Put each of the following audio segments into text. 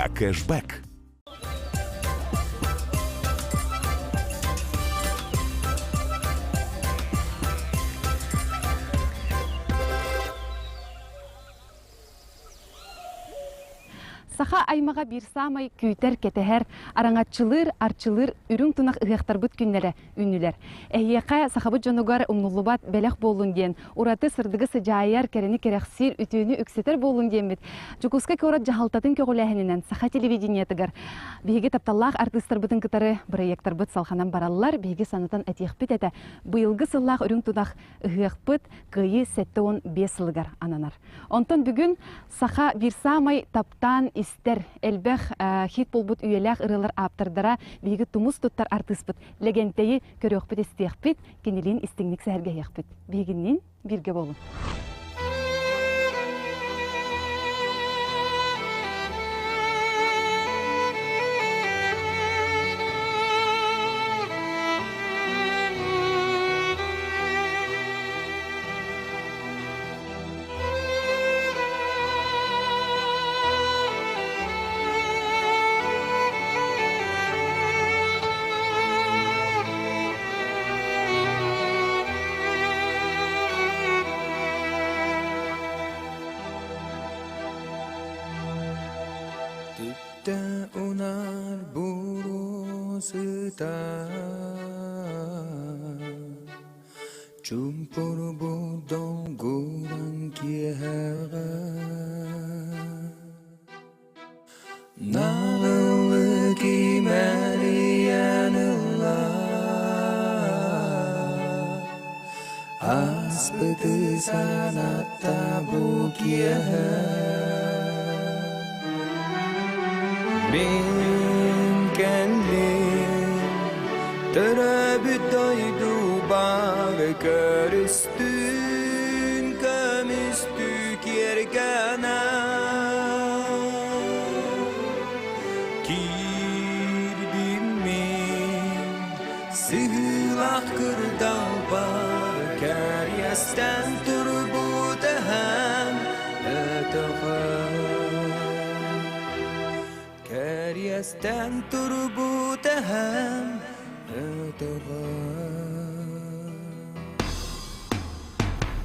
ВК кэшбэк. Саха аймаҕа биир саамай күүтэр, кэтэһэр, араҥаччылыыр, арчылыыр үрүҥ тунах ыһыахтарбыт күннэрэ үүннүлэр. Эһиэхэ сахабыт дьонугар умнуллубат бэлэх буоллун диэн, ураты сырдыгы сыдьаайар, кэрэни кэрэхсиир, үтүөнү үксэтэр буоллун диэммит, Дьокуускай куорат дьаһалтатын көҕүлээһининэн саха телевидениетыгар биһиги тапталлаах артыыстарбытын кытары бырайыактарбыт салҕанан бараллар. Биһиги санатан этиэхпит этэ, быйылгы сыллаах үрүҥ тунах ыһыахпыт Кыайыы 75 сылыгар ананар. Онтон бүгүн саха биир саамай таптаан истэр, элбэх хит буолбут үйэлээх ырыалар ааптардара биһиги тумус туттар артыыспыт Лэгэнтэйи көрүөхпүт-истиэхпит, кинилиин истиҥник сэһэргэһиэхпит. Биһигинниин бииргэ буолун. Түптэ унар буру сытар Чуумпурбут долгуйан киэһэҕэ Наҕыллык имэрийэн ылла Ааспыты санатта бу киэһэ Мин кэллим төрөөбүт дойдубар көрүстүн көмүстүү киэргэнэ Киирдим мин сыһыылаах кырдалбар кэриэстэн турбут эһэм өтөҕө Кэриэстэн турбут эһэм өтөҕө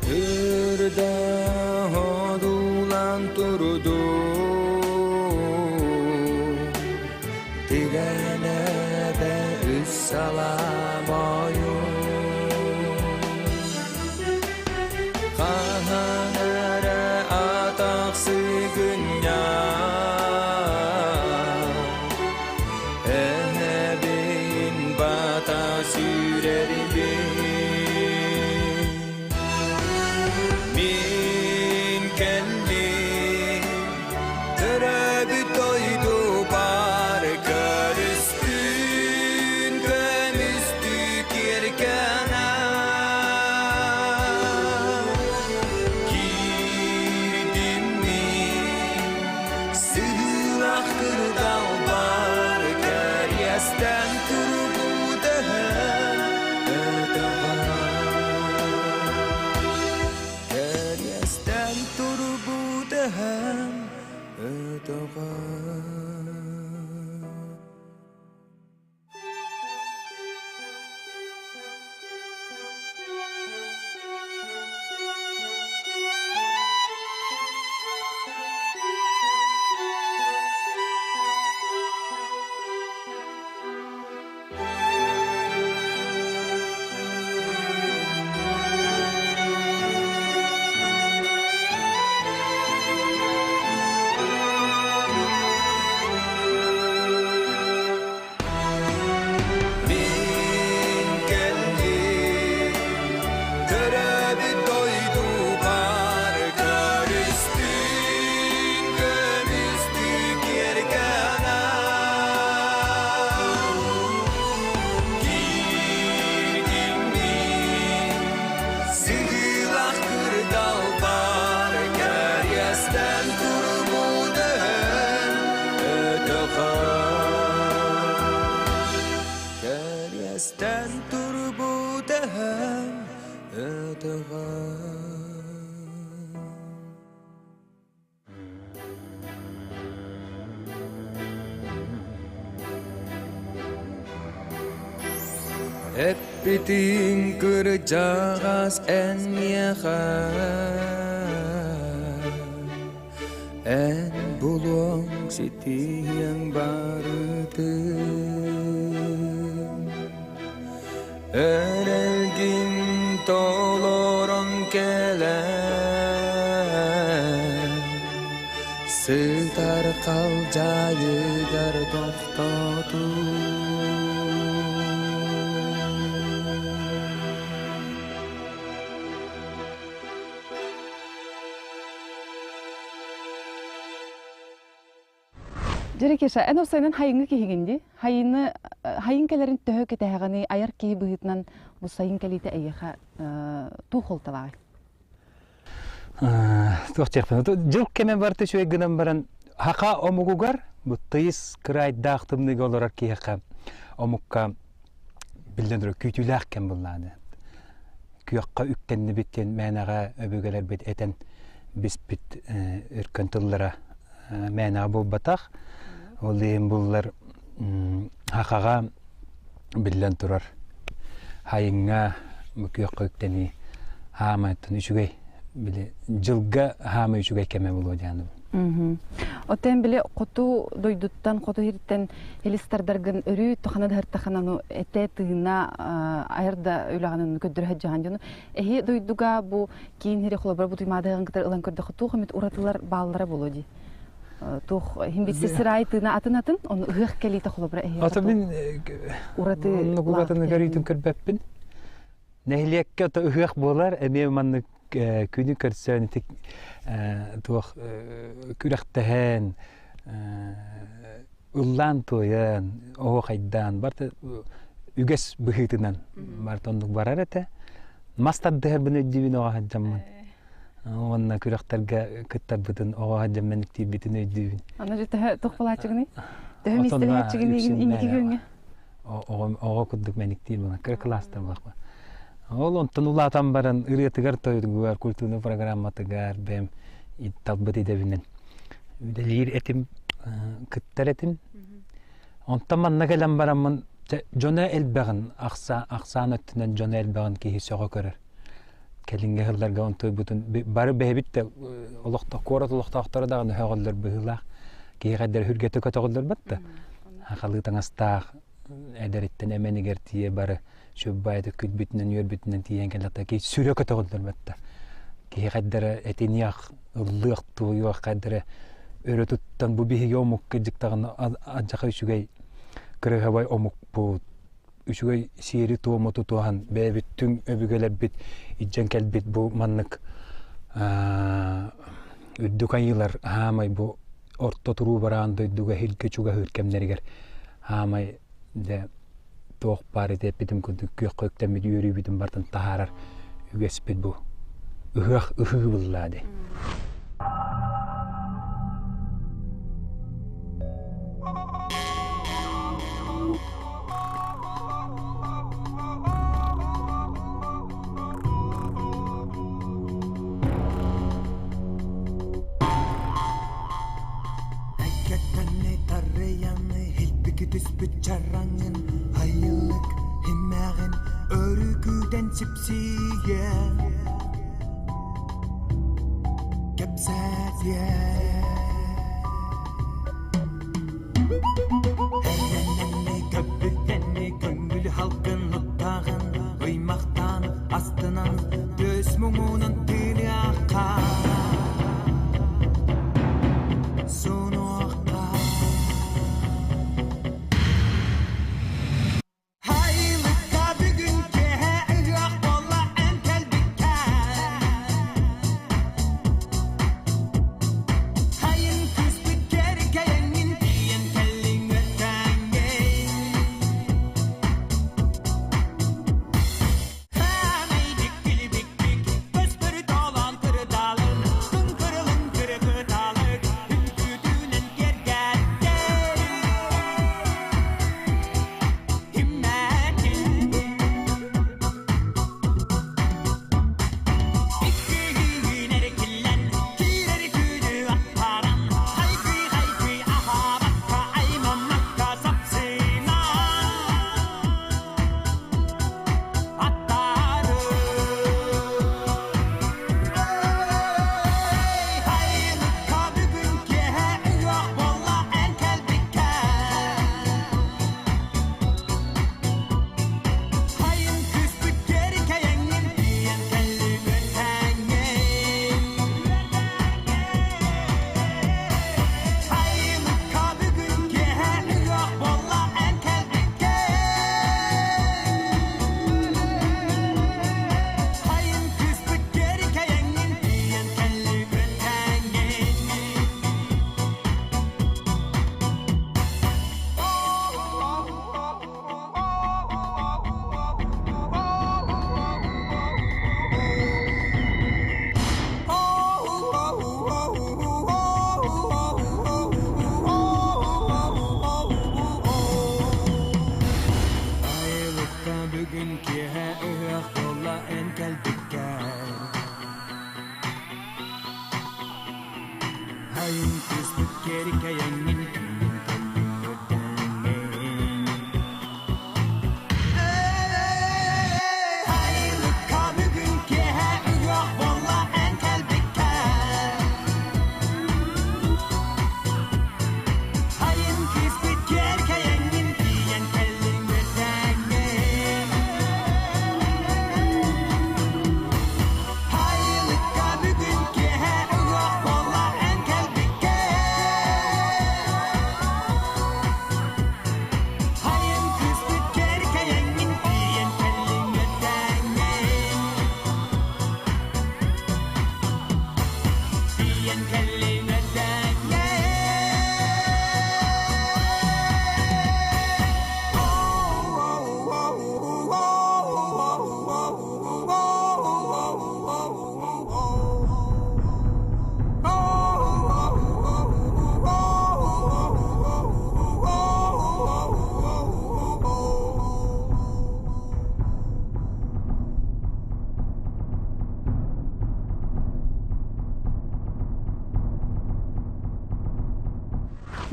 Үрдэ одуулан турду Тирэнэбэ үс салаам ойуу Хаһан эрэ атах сыгынньах Эһэбин бата сүүрэрбин Мин кэллим төрөөбүт дойдубар көрүстүн көмүстүү киэргэнэ Киирдим мин сыһыылаах кырдалбар кэриэстэн турбут эһэм өтөҕө Кэриэстэн турбут эһэм өтөҕө. Эппитиҥ кырдьаҕас эн миэхэ Эн булуоҥ ситиһиэҥ барытын Эрэлгин толорон кэлэн Сытар халдьаайыгар тохтотуу Дьэ, Кеша, эн осойунан хайыҥҥы киһигин дии. Хайыны хайын кэлэрин төһө кэтэһэҕиний, айар киһи быһыытынан бу сайын кэлиитэ эйиэхэ туох суолталааҕый? Туох диэхпин, дьыл кэмэ барыта үчүгэй гынан баран, хаха омугугар бу тыйыс кыраайдаах тымныыга олорор киһиэхэ омукка биллэн турар күүтүүлээх кэм буллааны. Күөххэ үктэннибит диэн мээнэҕэ өбүгэлэрбит этэн биспит өркөн тыллара мээнэҕэ буолбатах. Ол иһин буллар хахаҕа биллэн турар хайыҥҥа бу күөххэ үктэнии хаамайтан үчүгэй били дьылга хаамай үчүгэй кэмэ буолуо диэн. Оттон били хоту дойдуттан, хоту сириттэн илистардаргын өрүү тухана да этэ тыына айар да үлэҕин көрдөрө сылдьаһан дьону эһи дойдуга бу киин сири холобура бу туймаадыгын кытары ылан көрдөххө туох эмит уратылар бааллара буолуо дии. Туох иһин билсе сыраай тыына атын-атын, ону ыһыах кэлиитэ холобура эһиэхэ Ото мин ураты оннук уратыны көрүүтүн көрбөппүн. Нэһилиэккэ ото ыһыах буолар, эмиэ маннык күнү көрсөн ити туох күрэхтэһэн ыллаан туойан, оһуохайдаан барыта үгэс быһыытынан барыта оннук барар этэ. Мас тардыһарбын өйдүүбүн оҕо сылдьаммын. Уонна күрэхтэргэ кыттарбытын оҕо сылдьаммын иктиирбитин өйдүүбүн. Аны же төһө туох буолааччыгыный? Төһө миэстэлэһээччигиний инники күөҥҥэ? Оҕо курдук мэниктиир буолан, кыра кылаастар буоллахпа. Ол онтон улаатан баран ырыатыгар тойугар, культурный программатыгар бэйэм талбыт идэбинэн үлэлиир этим, кыттар этим. Онтон манна кэлэн бараммын дьоно элбэҕин, ахсаан өттүнэн дьоно элбэҕин киһи сөҕө көрөр. Кэлиҥҥи сылларга онтуйбутун бары бэйэбит да олохтоох куорат олохтоохторо даҕаны сөҕөллөр быһыылаах. Киһи хайдах үргэтэ көтөҕүллэрбэт да. Хахалыы таҥастаах эдэриттэн эмэнигэр тиийэ бары сүббаайда күлбүтүнэн үөрбүтүнэн тиийэн кэллэхтэ киһи сүрэ көтөҕүллэрбэт да. Киһи хайдара этиниэх, ыллыах, туойуох хайдара өрө туттан бу биһиги омукка дьыктаҕына адьаха үчүгэй кырыһабай омукпут үчүгэй сиэри-туому тутуһан бэйэбит түҥ өбүгэлэрбит илдьэн кэлбит бу маннык үрдүк айыылар хаамай бу орто туруу бараан дойдуга иһиргэ чугаһыыр кэмнэригэр хаамай дьэ туох баар ити эппитим курдук күөххэ үктэммит үөрүүбүтүн барытын таһаарар үгэспит бу ыһыах ыһыы буллаа дии. Эккэттэнни тарыйаны Илбики түспүт чараҥын Айылык иммэҕин Өрүкүтэн сипсийэ Кэпсэтиэ Эрэнэнни көппүттэнни Көҥүл халкын уттаҕын Ыймахтаан астынан Төс муҥунан тыыныахха Сунуохха Хайылыкка бүгүн киэһэ ыһыах буолла эн кэлбиккэ.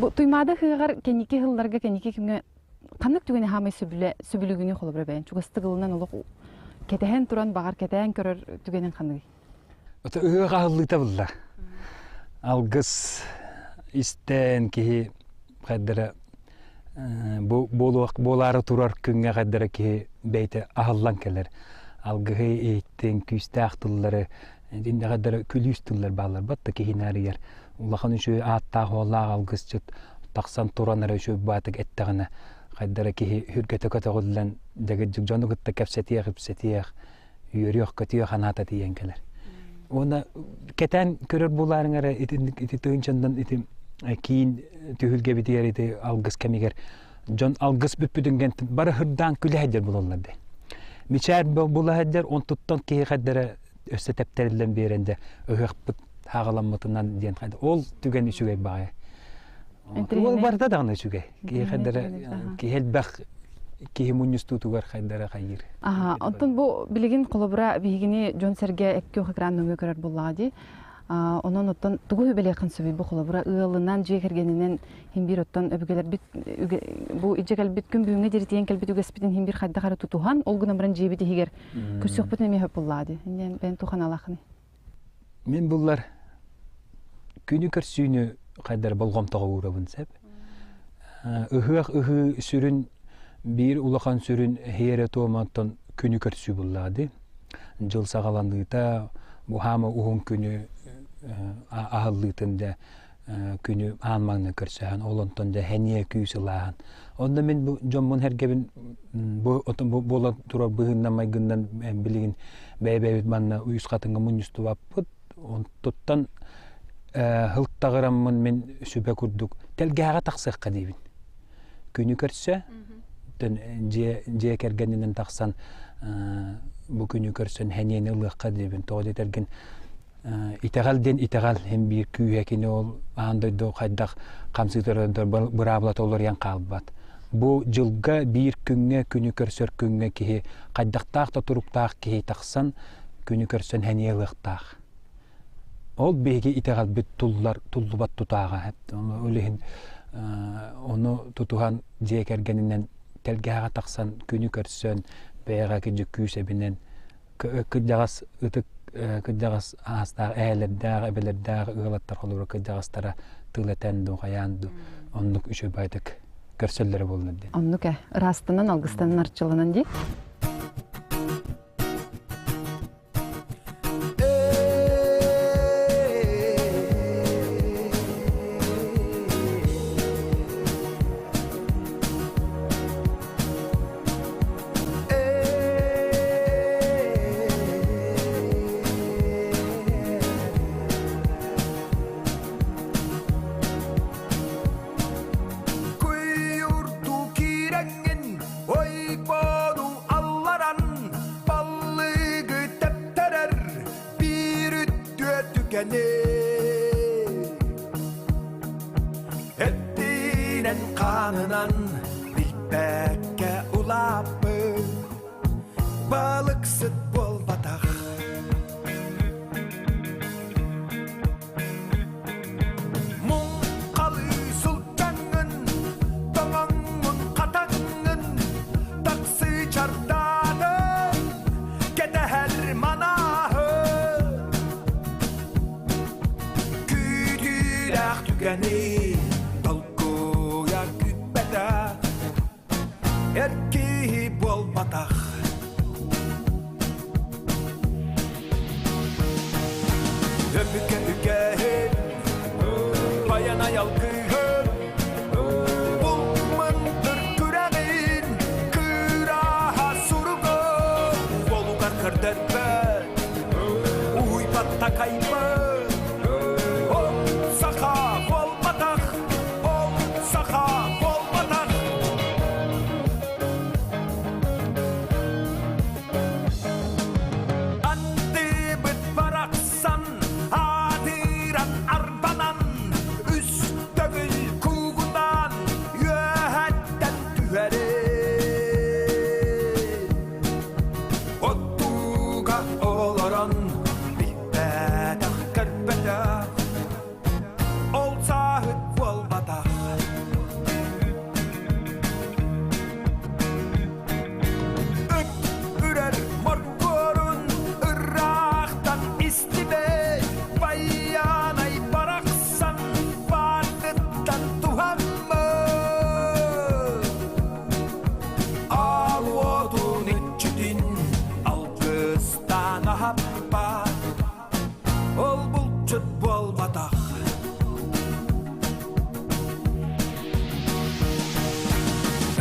Бу Туймаада ыһыаҕар кэнники сылларга кэнники кэмҥэ ханнык түгэни хаамай сөбүлэ сөбүлүүгүнүй холобура бэйэн чугастык ылынан олох кэтэһэн туран баҕар кэтээн көрөр түгэнин ханныгый? Ото ыһыах аһыллыыта булла. Алгыс истэн киһи хайдара бу буолуох буолаары турар күҥҥэ хайдара киһи бэйэтэ аһыллан кэлэр. Алгыһы иһиттин, күүстээх тыллары, итиннэ хайдара күлүүс тыллар бааллар батта киһини арыйар. Улахан үчүгэй ааттаах-уоллаах алгысчыт тахсан туран эрэ үчүгэй баатык эттэҕинэ хайдара киһи үргэтэ көтөҕүллэн дьэгирдьик дьону кытта кэпсэтиэх-ипсэтиэх, үөрүөх-көтүөх санаата тиийэн кэлэр. Уонна кэтээн көрөр буолаарыҥ эрэ ити ити тыһыынчандан ити киин түһүлгэбитигэр ити алгыс кэмигэр дьон алгыс бүппүтүн кэнтин бары хырдаан күлэ сылдьар буолаллар дии. Мичээр була сылдьар, онтуттан киһи хайдара өссө тэптэриллэн биэрэн дьэ ыһыахпыт хааҕыламмытынан диэн хайда ол түгэн үчүгэй баҕайы. Ол барыта даҕаны үчүгэй. Киһи хайдара киһи элбэх киһи мунньустуутугар хайдара хайыыр. Аха, онтон бу билигин холобура биһигини дьон-сэргэ эккиох экран нөҥүө көрөр буоллаҕа дии. Онон оттон тугу үбэлиэххин сөбүй бу холобура ыалынан, дьиэ кэргэнинэн хин биир оттон өбүгэлэрбит бу илдьэ кэлбит күн бүгүҥҥэ диэри кэлбит үгэспитин хин биир хайдах эрэ тутуһан, ол гынан баран дьиэбит иһигэр көрсүөхпүтүн эмиэ сөп буоллаҕа дии. Инньэ бэйэн туханалаахыный? Мин буллар күнү көрсүүнү хайдар болҕомтоҕо уурабын сөп. Ыһыах ыһыы сүрүн биир улахан сүрүн һиэрэ туоматтан күнү көрсүү буллаа дии. Дьыл саҕаланыыта бу хаама уһун күнү аһыллыытын дьэ күнү аан маҥнай көрсөһөн, ол онтон дьэ хэниэ күүс ылааһын. Онно мин бу дьоммун сэргэбин бу отон бу буола турар быһыыннан майгыннан билигин бэйэ-бэйэбит манна үс хатыҥҥа мунньустубаппыт. Онтуттан һылтаҕыраммын мин сүбэ курдук тэлгэһэҕэ тахсыахха диибин. Күнү көрсө, дьиэ, дьиэ кэргэнинэн тахсан бу күнү көрсөн хэниэни ылыахха диибин. Тоҕо диэтэргин итэҕэл диэн итэҕэл һин биир күүһэ кини ол аан дойду хайдах хамсыытар быраабылата уларыйан хаалбат. Бу дьылга биир күҥҥэ күнү көрсөр күҥҥэ киһи хайдахтаах да туруктаах киһи тахсан күнү көрсөн сэниэ ылыахтаах. Ол биһиги итэҕэлбит туллар туллубат тутааҕа. Ол иһин ону тутуһан дьиэ кэргэнинэн тэлгэһэҕэ тахсан күнү көрсөн бэйэҕэ кырдьык күүс эбинэн кырдьаҕас ытык кырдьаҕас аастаах эһэлэрдээх эбэлэрдээх ыалаттар холобура кырдьаҕастара тыл этэн дуу хайаан дуу оннук үчүгэй көрсөллөрө буоллар диэн. Оннук ээ. Ыраастанан, алгыстанан, арчыланан дии. Куйурду киирэҥҥин ойбону алларан баллыгы тэптэрэр биир үттүө түгэни Эттинэн хаанынан билбэккэ улааппыт балыксыт буолбатах. Муҥхалыы сылдьаҥҥын, тоҥоҥҥун хатаҥҥын, таксыы чардаатын, кэтэһэр манааһы. Күүтүүлээх түгэни толкуйа күүппэтэх, эр киһи буолбатах. Өбүгэ үгэһин, байанай алгыһын, булмандыр күрэҕин, кырааһа суругун, болугар көрдөрбөт, уһуйбат такайбыт. Ол саха буолбатах, ол саха буолбатах.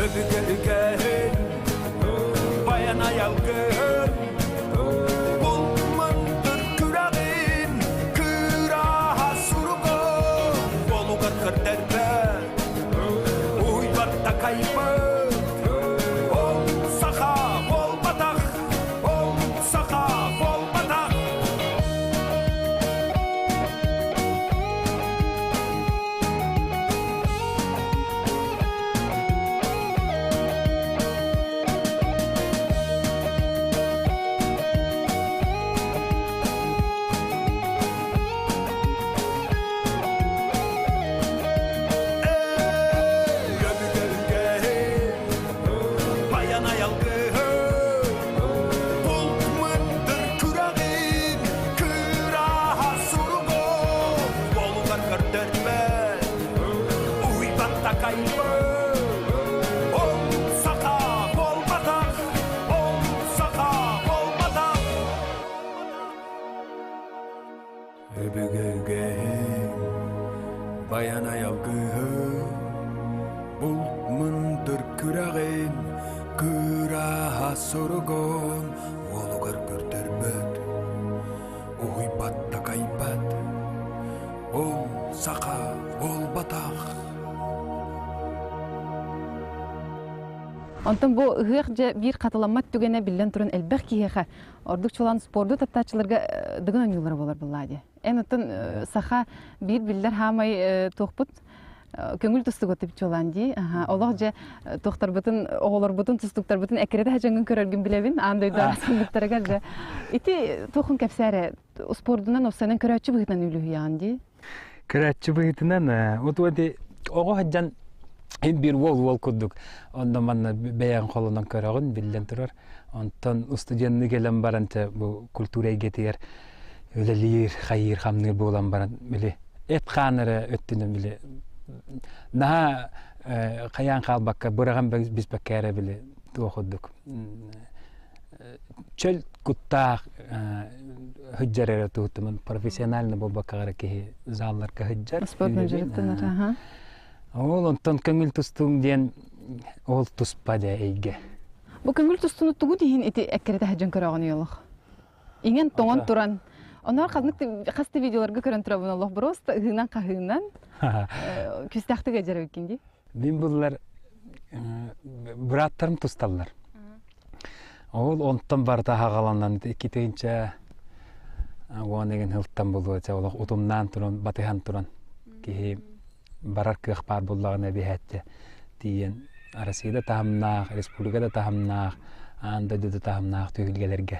Өбүгэ үгэһин, байанай алгыһын, Бул мындыр күрэҕин, кыраһа суругун, Уолугар көрдөрбөт, уһуйбат такайбыт. Ол саха буолбатах, ол саха буолбатах. Өбүгэ үгэһин, байанай алгыһын, булт мындыр күрэҕин, кыыраһа соругун уолугар көрдөрбөт, уһуйбат такайбат, ол саха буолбатах. Онтон бу ыһыах дьэ биир хатыламмат түгэнэ биллэн туран элбэх киһиэхэ ордук чулан спорду таптааччыларга дыгын оонньуулара буолар буоллаа дии. Эн оттон саха биир биллэр хаамай туохпут көҥүл тустугу чулан дии. Олох дьэ туохтарбытын, оҕолорбутун, тустуктарбытын эккирэтэ садьаҥын көрөргүн билэбин. Аан дойду арассыыллыктарыгар дьэ. Ити туохун кэпсээрэ спордунан офсанан көрөөччү быһыытынан үлүһүйэҕин дии. Көрөөччү быһыытынан вот уоди оҕо сылдьан биир уол-уол курдук онно манна бэйэҥ холонон көрөҕүн биллэн турар. Онтон устудьуоннуу кэлэн баран бу культура эйгэтигэр үлэлиир, хайыыр, хамныыр буолан баран били эт-хаан эрэ өттүнэн били наһаа хайаан хаалбакка быраҕан биспэккэ эрэ били туох курдук чөл куттаах сылдьар эрэ туһуттумун профессионально буолбакка эрэ киһи залларга сылдьар. Спортун дьарыктанар, аха. Ол онтон көҥүл тустууҥ диэн ол туспа дьэ эйгэ. Бу көҥүл тустууну тугу иһин ити эккирэтэ сылдьан көрөҕүн олох? Иҥэн тоҥон туран Онор ханнык хас да видеоларга көрөн турабын олох просто ыһыынан-хаһыынан күстээхтик эдьэрэбиккин дии. Мин буллар бырааттарым тусталлар. Ол онтон барыта хаҕаланан икки уон эгин сылтан булуо олох утумнаан туран батыһан туран киһи барар кыах баар буоллаҕына эбиһээччи тиийэн Россия да таһымнаах, республика да таһымнаах, аан дойду да таһымнаах түһүлгэлэргэ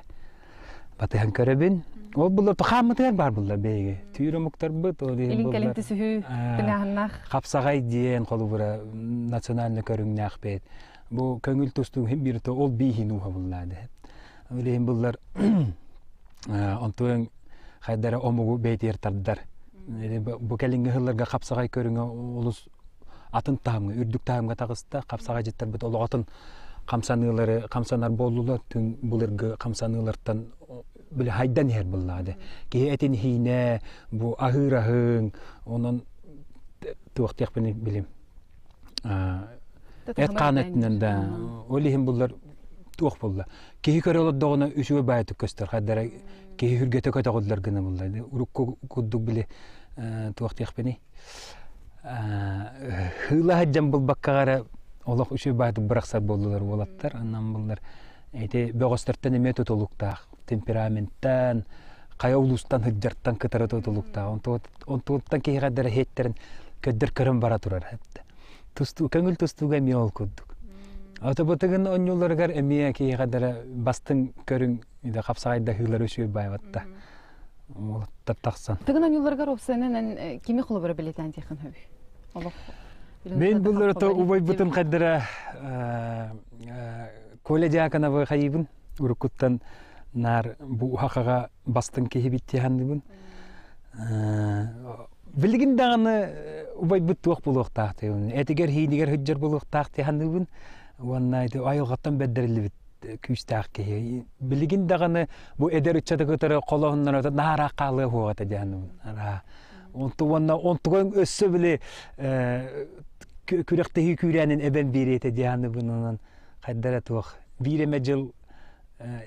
батыһан көрөбүн. Ол буллар хааммытыгар баар буллар биһиги. Түүр омуктарбыт ол иһин Илин кэлин түсүһүү тыҥааһыннаах. Хапсаҕай диэн холобура национальный көрүҥнээх бэйт. Бу көҥүл тустуу иһин биир ол бииһин ууһа буллаады. Ол иһин буллар онтуон хайдара омугу бэйтиэр тардар. Бу кэлиҥҥи сылларга хапсаҕай көрүҥэ олус атын таһымҥа, үрдүк таһымҥа таҕыста. Хапсаҕай дьиттэрбит олох атын хамсаныылары хамсанар буоллулар. Түҥ былыргы хамсаныылартан били хайдан иһэр буоллаҕа Киһи этин иһиинэ, бу аһыыр аһыҥ, онон туох диэхпиний билим. Эт хаан өттүнэн да ол иһин буллар туох буолла. Киһи көрө олордоҕуна үчүгэй баайытык көстөр. Хайдара киһи үргэтэ көтөҕүллэр гына булла. Урукку курдук били туох диэхпиний Хыыла сылдьан булбаккаҕа эрэ олох үчүгэй баайытык бырахсар буоллулар уолаттар. Онон буллар ити бөҕөстөртөн эмиэ тутулуктаах. Темпераменттан, хайа улуустан сылдьартан кытары тутулуктаах. Онтуттан киһиэхэ эрэ иһиттэрин көрдөр көрөн бара турар. Тустуу, көҥүл тустууга эмиэ ол курдук. Отобутугун онньууларыгар эмиэ киһиэхэ эрэ бастыҥ көрүҥ хапсаҕайдаһыылары үчүгэй баайбатта. Уолаттар тахсан. Тыгын ойууларыгар уопсайынан кими холобура бэлиэтээн диэххин сөбүй? Олох Мен булларыта убайбытын хайдара Коля Дьяконовы хайыбын уруккуттан наар бу хахаға бастыҥ киһи биттиһанныбын. Билигин даҕаны убайбыт туох буолуохтаах тыйын этигэр хиинигэр сылдьар буолуохтаах тыйханныбын уонна ити айылҕаттан бэрдэриллибит күүстээх киһи. Билигин даҕаны бу эдэр ыччаты кытары холоһуннара наһаа хаалыа суоҕа этэ диэн. Онту уонна онтуган өссө били. Күрэхтэһии күүрээнин эбэн биэриэ этэ дии саныыбын хайдара туох биир эмэ дьыл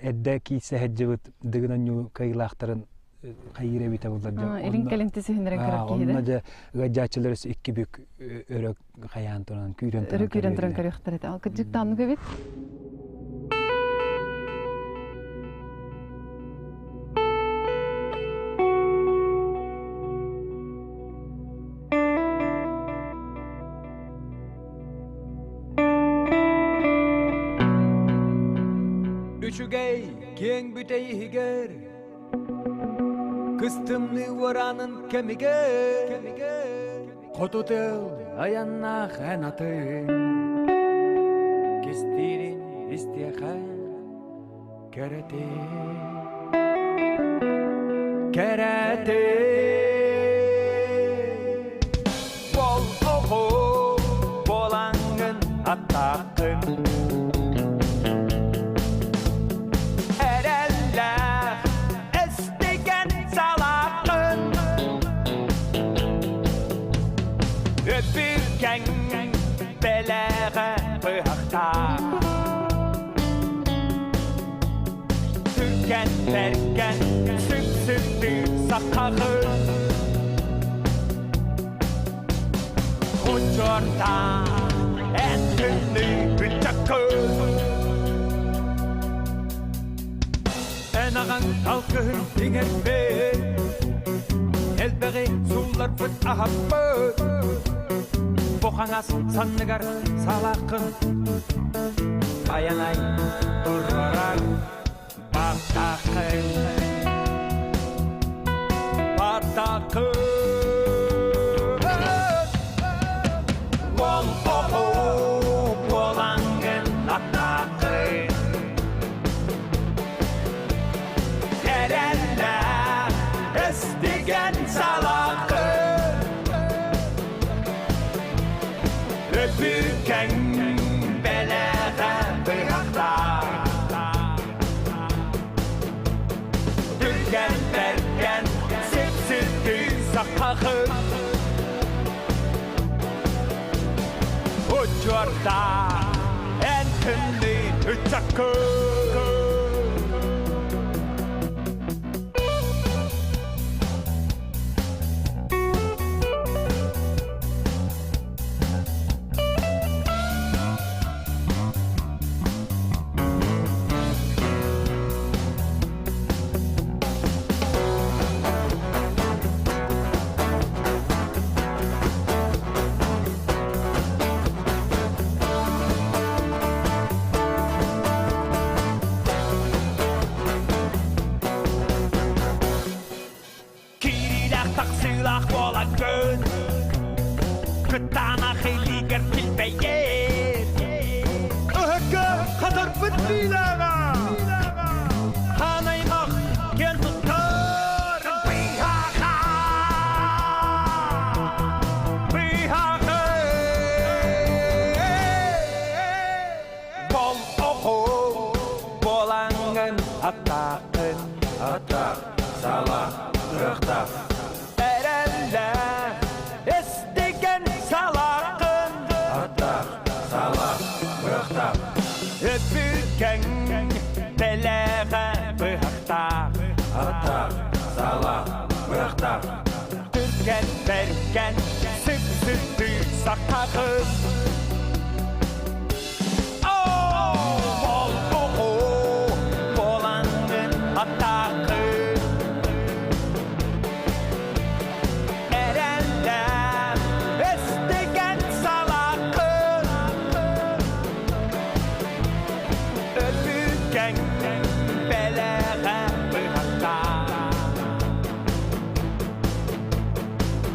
эрдэ киирсэ сылдьыбыт Дыгын оонньуу кыайыылаахтарын хайыыр эбитэ буоллар дьэ Илин кэлин түсүһүннэрэн көрөр киһи онно дьэ ыалдьааччылар өссө икки бүк өрө хайаан туран күүрэн туран өрө күүрэн туран көрүөхтэр этэ. Кырдьык тааннык эбит. Үчүгэй киэҥ бүтэй иһигэр Кыстымныы уораанын кэмигэр Хоту тыл айаннаах эн атын Кистиирин истиэхэ кэрэтин Кэрэтин Бол оҕо буолаҥҥын аттааххын Эрэллээх эстигэн салааххын Өбүгэҥ бэлэҕэ быһахтаах Түргэн бэргэн сүп-сүптүү сахаҕын Учуорта эн күннүү ыччаккын Эн аҕаҥ алгыһын иҥэрбит Элбэҕи суулларбыт аһаппыт Бу хаҥас санныгар салааххын Байанай турарар баттаххын Баттаххын Ол оҕо буолаҥҥын аттааххын Эрэллээх эстигэн салааххын Өбүгэҥ бэлэҕэ быһахтаах Түргэн бэргэн сипситтүү сахахын Учуорта эн тымныы ыччаккын Киириилээх тахсыылаах буолаҥҥын Кытаанах илиигэр килбэйэр Ыһыкка хатарбыт биилээҕэ Хаан аймах киэн туттар Быһаха Быһаха Бол оҕо буолаҥҥын аттааххын Аттаах сала кыахтаах Эрэллээх эстигэн салааххын Аттаах сала кыахтаах Өбүгэҥ тэлэҕэ быһахтаах Аттаах сала кыахтаах Түргэн бэргэн сүп-сүптүү сахаҕын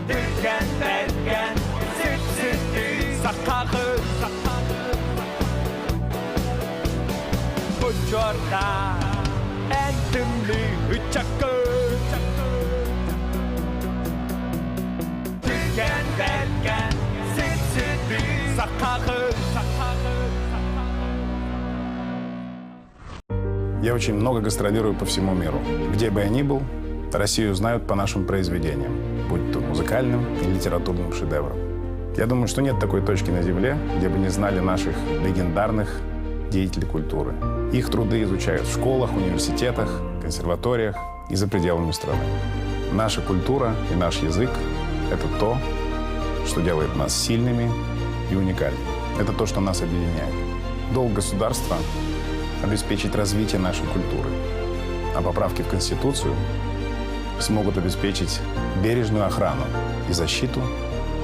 Түргэн бэргэн сүт-сүттүү сахаҕын Учуорда эн тымныы ыччаккын Түргэн бэргэн сүт-сүттүү сахаҕын Я очень много гастролирую по всему миру. Где бы я ни был, Россию знают по нашим произведениям, будь то музыкальным или литературным шедевром. Я думаю, что нет такой точки на Земле, где бы не знали наших легендарных деятелей культуры. Их труды изучают в школах, университетах, консерваториях и за пределами страны. Наша культура и наш язык – это то, что делает нас сильными и уникальными. Это то, что нас объединяет. Долг государства – обеспечить развитие нашей культуры. А поправки в Конституцию смогут обеспечить бережную охрану и защиту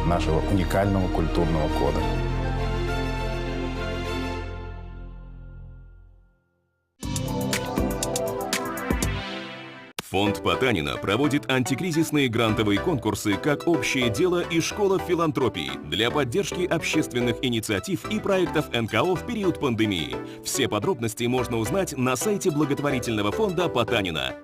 нашего уникального культурного кода. Фонд Потанина проводит антикризисные грантовые конкурсы как «Общее дело» и «Школа филантропии» для поддержки общественных инициатив и проектов НКО в период пандемии. Все подробности можно узнать на сайте благотворительного фонда Потанина.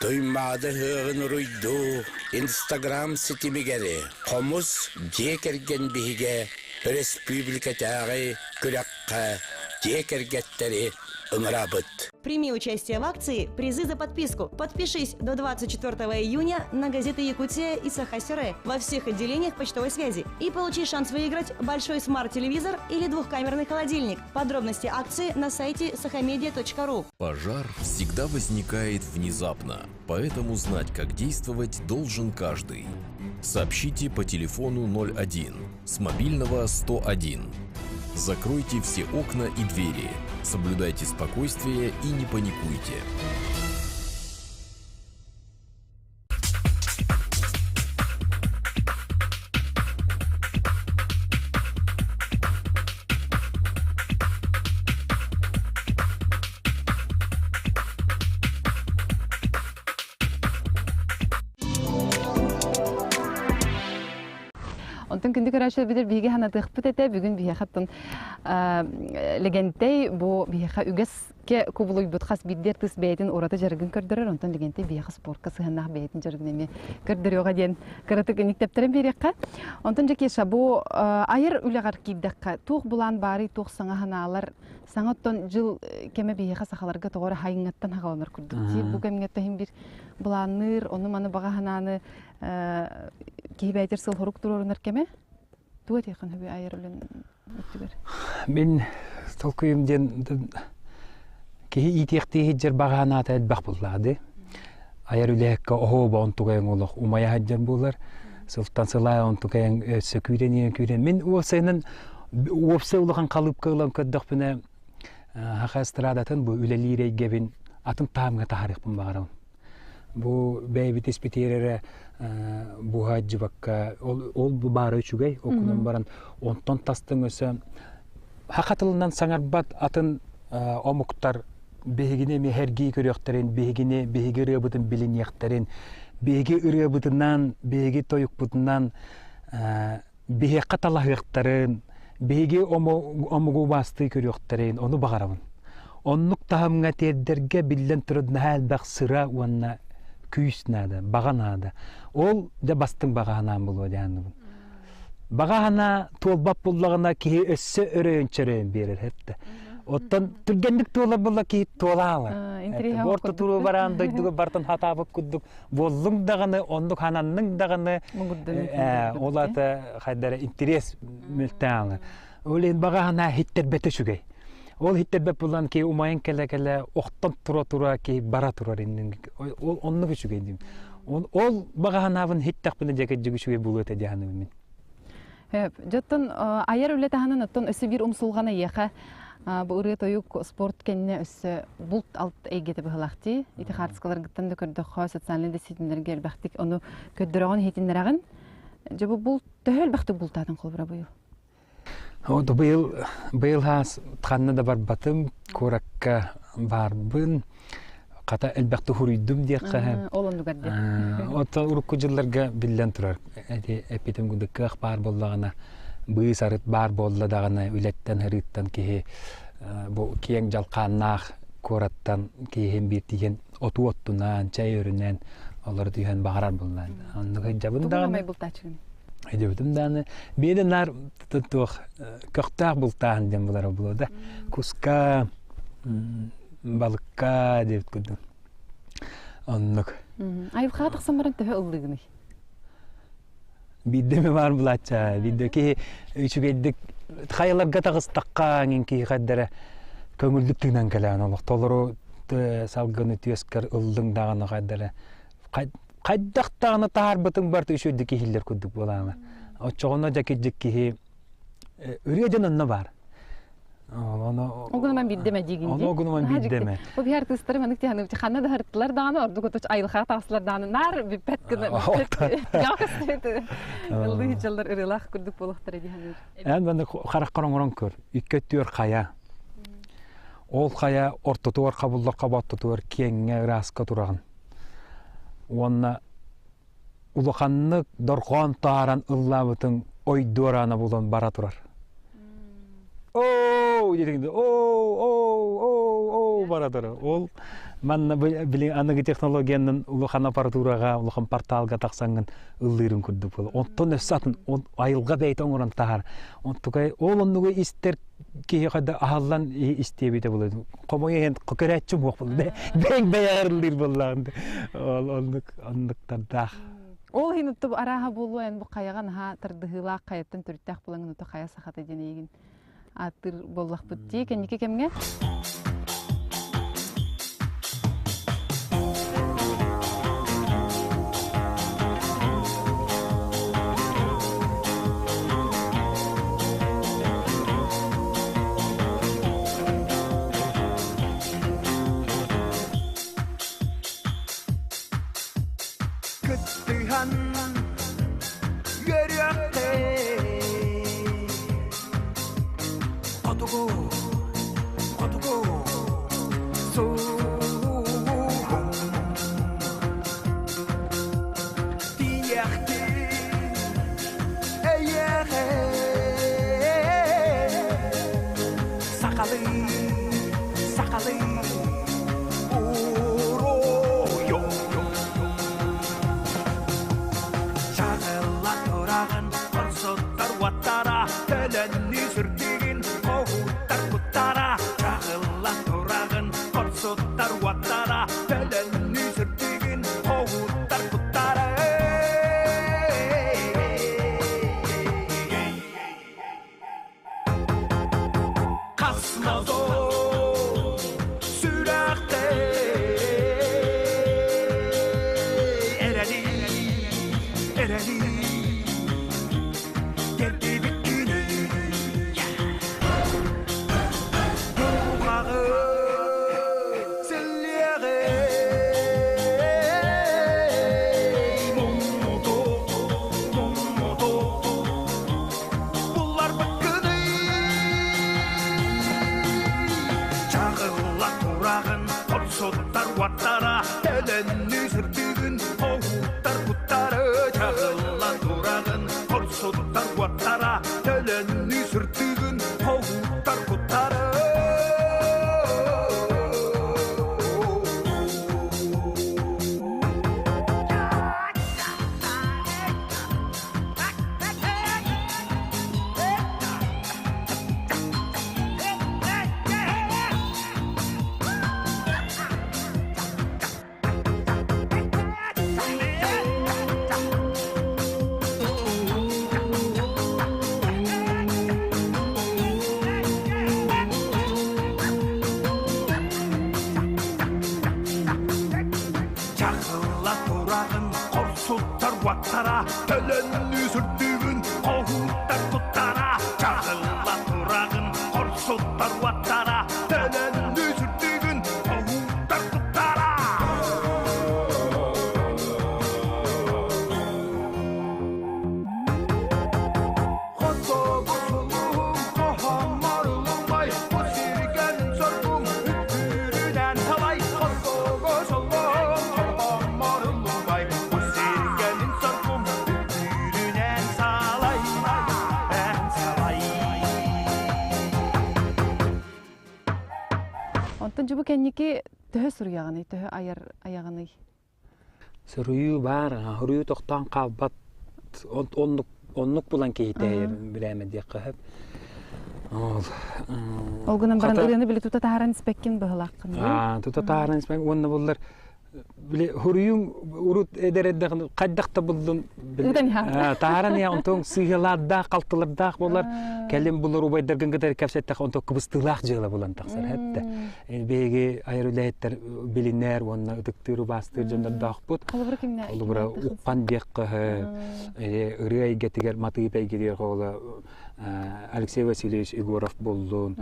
Туймаада ыһыаҕын уруйдуу Инстаграм ситимигэр Хомус дьиэ кэргэн биһигэ өрөспүүбүлүкэтээҕи күрэххэ дьиэ кэргэттэри ыҥырабыт. Прими участие в акции «Призы за подписку». Подпишись до 24 июня на газеты «Якутия» и «Сахасере» во всех отделениях почтовой связи и получи шанс выиграть большой смарт-телевизор или двухкамерный холодильник. Подробности акции на сайте sahamedia.ru. Пожар всегда возникает внезапно, поэтому знать, как действовать, должен каждый. Сообщите по телефону 01 с мобильного 101. Закройте все окна и двери. Соблюдайте спокойствие и не паникуйте. Онтон күндү көрөөччүлэр билэр биһиги санатыахпыт этэ. Бүгүн биһиэхэ оттон Лэгэнтэй бу биһиэхэ үгэс Кэ кубулуйбут хас биирдии артыыс бэйэтин ураты дьарыгын көрдөрөр, онтон Легентэй биһиэхэ спортка сыһыаннаах бэйэтин дьарыгын эмиэ көрдөрүөҕэ диэн кыратык иниктэптэрэн биэриэххэ. Онтон дьэ Кеша, бу айар үлэҕэр киирдэххэ, туох былаан баарый, туох саҥа санаалар, саҥа оттон дьыл кэмэ биһиэхэ сахаларга тоҕо эрэ хайыҥҥаттан хаҕаланар курдук дии. Бу кэмҥэ иһин биир былаанныыр, ону-маны баҕа санааны киһи бэйэтигэр сыл-хорук туруорунар кэмэ. Тугу этиэххин сөбүй айар үлэн өттүгэр? Мин толкуйум диэн киһи иитиэхтии сылдьар баҕа санаата элбэх буоллаҕа Айар үлэһиккэ оһуоба онтугайыҥ олох умайа сылдьар буолар. Сылтан сылаа онтугайыҥ өссө күүрэн күүрэн. Мин уопсайынан уопсай улахан халыпка ылан көрдөхпүнэ саха эстрадатын бу үлэлиир эйгэбин атын таһымҥа таһаарыахпын баҕарабын. Бу бэйэбит испитигэр эрэ буһаадьыбакка ол бу баара үчүгэй окунан баран онтон тастыҥ өсө саха тылынан саҥарбат атын омуктар биһигини эмиэ сэргии көрүөхтэрин биһигини биһиги ырыабытын билиниэхтэрин биһиги ырыабытынан биһиги тойукпутунан биһиэхэ талаһыахтарын, биһиги омугу убаастыы көрүөхтэрин ону баҕарабын. Оннук таһымҥа тиэрдэргэ биллэн турар наһаа элбэх сыра уонна күүс наада, баҕа наада. Ол дьэ бастыҥ баҕа санаам буолуо диэханныбын. Баҕа санаа туолбат буллаҕына киһи өссө өрөйөн-чөрөйөн биэрэр хэттэ. Оттон түргэнник туолар буолла киһи туолаалар. Орто туруу бараан дойдуга бартан хатаабыт курдук буоллуҥ даҕаны, оннук хананныҥ даҕаны, ол ата хайдара интерес мөлтөөн Ол иһин баҕа санаа хиттэрбэтэ үчүгэй. Ол хиттэрбэт булан ки умайан кэлэ-кэлэ охтон тура-тура ки бара турар иннин ол оннук үчүгэй диим. Ол баҕа санаабын хиттэхпинэ дьэ кырдьык үчүгэй буолуо этэ диэханыбын мин. Дьоттон айар үлэ таһынан оттон өссө биир умсулҕана эйиэхэ бу ырыа-тойук спорт кэннэ өссө булт алт эйгэтэ быһылаах дии. Ити хаартыскаларгыттан да көрдөххө социальнай да ситимнэргэ элбэхтик ону көрдөрөҕүн иһитиннэрэҕин. Дьэ бу булт төһө элбэхтик бултаатыҥ холобура быйыл? Вот быйыл быйыл хаас ханна да барбатым, куоракка баарбын. Хата элбэхтик хуруйдум диэххэ. Ол оннугар диэн. Оттон урукку дьылларга биллэн турар. Эти эппитим курдук кыах баар буоллаҕына, быыс арыт баар буолла даҕаны үлэттэн ырыыттан киһи бу киэҥ дьалхааннаах куораттан киһим биир тиийэн отуу оттунан, чэй өрүнэн олору түһэн баҕарар буоллаан. Оннук сылдьабын даҕаны. бултааччыгын? Өйдөбүтүм даҕаны. Биэдэ наар туох көхтөөх бултааһын диэн булара буолуо да. Куска, балыкка диэбит курдук. Оннук. Айылҕаҕа тахсан баран төһө ыллыгыный? Биирдэ эмэ баар булаачча, биирдэ киһи үчүгэйдик хайаларга таҕыстахха эҥин киһи хайдара көҥүллүк тыынан кэлээн олох толору салгыны түөскэр ыллыҥ даҕаны хайдара хайдах даҕаны таһаарбытыҥ барыта үчүгэйдик иһиллэр курдук буолаана. Оччоҕуна дьэ кирдьик киһи ырыа дьон онно баар. Ол гынан биирдэ диигин дии. Ол гынан биирдэ эмэ. Бу биһи артыыстары маннык тиһаны ханна да һырыттылар даҕаны ордук отуч айылҕаҕа таҕыстылар даҕаны наар бүппэт гына бүппэт ыллыы дьаллар ырыалаах курдук буолуохтара дии саныыр. Эн маннык хараххар оҥорон көр. Икки өттүгэр хайа. Ол хайа ортотугар хабыллар хоботтотугар киэҥҥэ ырааска тураҕын. Уонна улаханнык дорҕоон тааран ыллаабытыҥ ой дуораана булан бара турар. Оо диэтиҥ оо оо оо оо бара турар. Ол манна били аныгы технологиянан улахан аппаратураҕа, улахан порталга тахсаҥҥын ыллыырын курдук буолар. Онтон өссө атын айылҕа бэйэтэ оҥорон таһаар. Онтукай ол оннугу истэр киһиэхэ да аһаллан истиэбитэ буолар. Хомойо иһэн көрөөччү буох буолла. Бэйэҥ бэйэҕэр ыллыыр буоллаҕын. Ол оннук оннуктардаах. Ол иһин отту арааһа буолуо эн бу хайаҕа наһаа тардыһыылаах хайаттан төрүттээх буолаҥын ото хайа сахата диэн эйигин ааттыыр буоллахпыт дии кэнники кэмҥэ. Кыттыһан үөрүөхтэй Хотугу, хотугу суһум Тиийэхтин эйиэхэ Сахалыы, сахалыы уруйум Чаҕылла тураҕын хорсуттар уоттара Төлөннүү сүрдүүгүн хоһууттар куттара Чаҕылла тураҕын хорсуттар уоттара Төлөннүү сүрдүүгүн хоһууттар куттара Хас мозол сүрэхтэй эрэли, эрэли тэрдибит күнү Дууһаҕы силлиэҕи муммуту, муммуту Булларбыккыный Чаҕылла тураҕын хорсуттар уоттара Төлөннүү сырдыгын хоһууттар куттары Чаҕылла тураҕын хорсуттар уоттара Төлөннүү сырдыгын хоһууттар куттары Чахылла тураҕын хорсуттар уоттара Төлөннүү сүрдүүгүн хоһууттар куттара Чаҕылла тураҕын хорсуттар уоттара Төлөннүү сүрдүүгүн хоһууттар куттара Хотугу сулуһум хоһооммор улумай Бу сиргэн соргум үттүүрүнэн салай Хотугу сулуһум хоһооммор улумай Бу сиргэнин соргум үттүүрүнэн салай Эн салай Онтон дьубу кэнники төһө суруйаҕыный, төһө айар айаҕыный? Суруйуу баар, суруйуу тохтоон хаалбат. Оннук, оннук булан киһитэйэр бирээмэ диэххэ сөп. Ол, Ол гынан баран ырыаны били тута таһааран испэккин быһылааххын. Аа, тута таһааран испэк уонна буллар. Били хуруйуҥ урут эдэр эрдэҕин хайдах да буллун тааран иһэ онтон сыыһалаардаах халтылардаах буолар кэлин булар убайдаргын кытары кэпсэттэх онтон кыбыстыылаах дьыала булан тахсар этте биһиги айар үлэһиттэр билинэр уонна ытыктыыр убаастыыр дьоннордоохпут холобура укпан диэххэ ырыа эйгэтигэр матыып эйгэтигэр хола Алексей Васильевич Егоров буоллун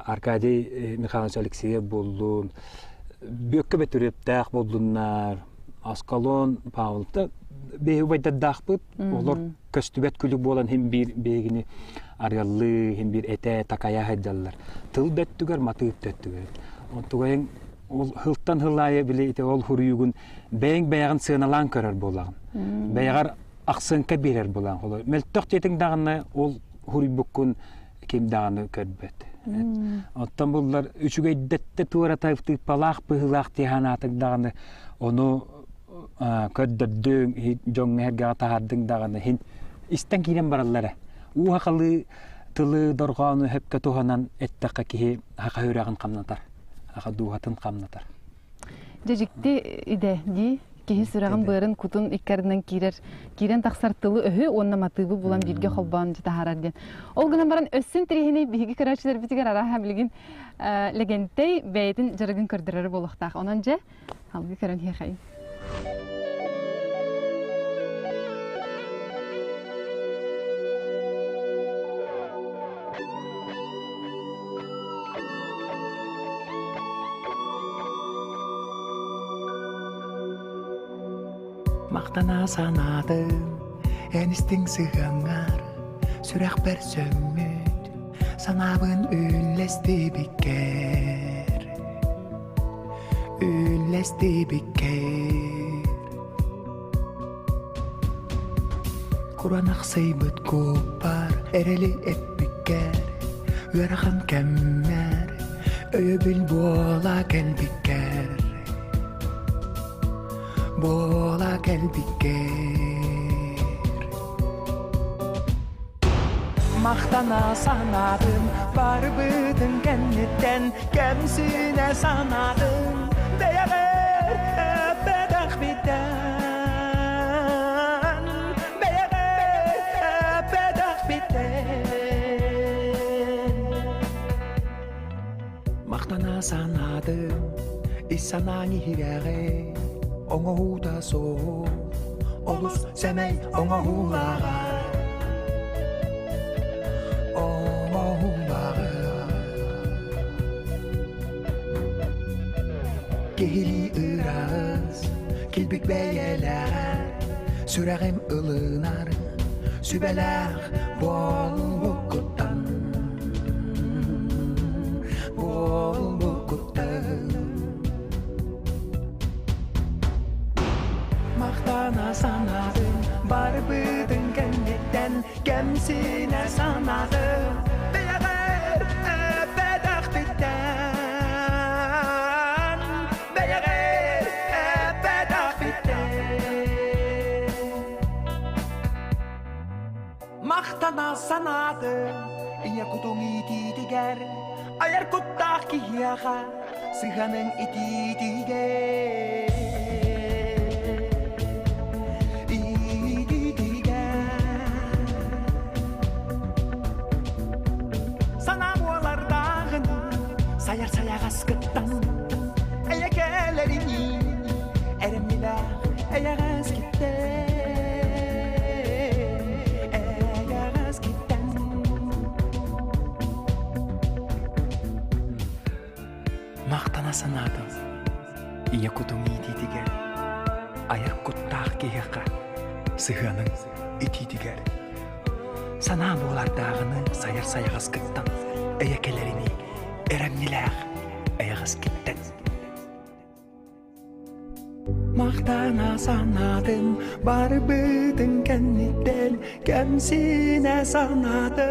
Аркадий Михайлович Алексеев буоллун Бүөккэ Бөтүрүөптээх буоллуннар, Аскалон Павловта биһиги убайдардаахпыт, олор көстүбэт күлүк буолан иһин биир биһигини арыаллыы, иһин биир этэ, такайа сылдьаллар. Тыл да өттүгэр, матыып да өттүгэр. Онтугайыҥ ол сылтан сыл аайы били ити ол хуруйугун бэйэҥ бэйэҕин сыаналаан көрөр буолаҕын. Бэйэҕэр ахсыҥка биэрэр буолаҕын. Холобур, мөлтөх диэтиҥ даҕаны ол хуруйбуккун ким даҕаны көрбөт. Оттон буллар үчүгэйдэттэ туората тыыппалаах быһыылаах дии санаатыҥ даҕаны ону көрдөрдүҥ, дьоҥҥо эһэргэҕэ таһаардыҥ даҕаны иһин истэн киирэн бараллар ээ. Уу сахалыы тылы дорҕоону сөпкө туһанан эттэххэ киһи саха үрэҕин хамнатар, саха дууһатын хамнатар. Дьэ дьикти идэ дии. Киһи сүрэҕин быарын кутун икки киирэр, киирэн тахсар тылы өһү уонна матыыбы булан бииргэ холбоон таһаарар диэн. Ол гынан баран өссүн тириһини биһиги көрөөччүлэрбитигэр арааһа билигин Лэгэнтэй бэйэтин дьарыгын көрдөрөрө буолуохтаах. Онон дьэ, алгы көрөн иһиэхэйин. Махтана санаатым эн истиҥ сыһыаҥҥар сүрэхпэр сөҥмүт санаабын үллэстибиккэр үллэстибиккэр Кураанахсыйбыт куоппар эрэли эппиккэр ыарахан кэммэр өйөбүл буола кэлбиккэр буола кэлбиккэр Махтана санаатым барыбытын кэнниттэн кэмсинэ санаатым бэйэҕэр эппэтэх биттэн бэйэҕэр эппэтэх биттэн Махтана санаатым ис санааҥ иһирэҕи оҥоһуута суох олус сэмэй оҥоһуулааҕа оҥоһуулааҕа Киһилии ыраас килбик бэйэлээҕэ сүрэҕим ылынар сүбэлээх буолбуккуттан буолбуккуттан Махтана санаатым барбытын кэнниттэн кэмсинэ санаатым бэйэҕэр эппэтэхпиттэн бэйэҕэр эппэтэхпиттэн Махтана санаатым ийэ кутуҥ иитиитигэр айар куттаах киһиэхэ сыһыаныҥ итиитигэр иитиитигэр Санаа буолардааҕын сайар сайаҕаскыттан эйэкэлэринии эрэмньилээх эйэҕэс киттэн эйэҕэс киттэн Махтана санаатым ийэ кутуҥ иитиитигэр айар куттаах киһиэхэ сыһыаныҥ итиитигэр санаа буолардааҕыны сайар сайаҕаскыттан эйэкэлэринии эрэмньилээх эйэҕэскиттэн Махтана санаатым барбытын кэнниттэн кэмсинэ санаатым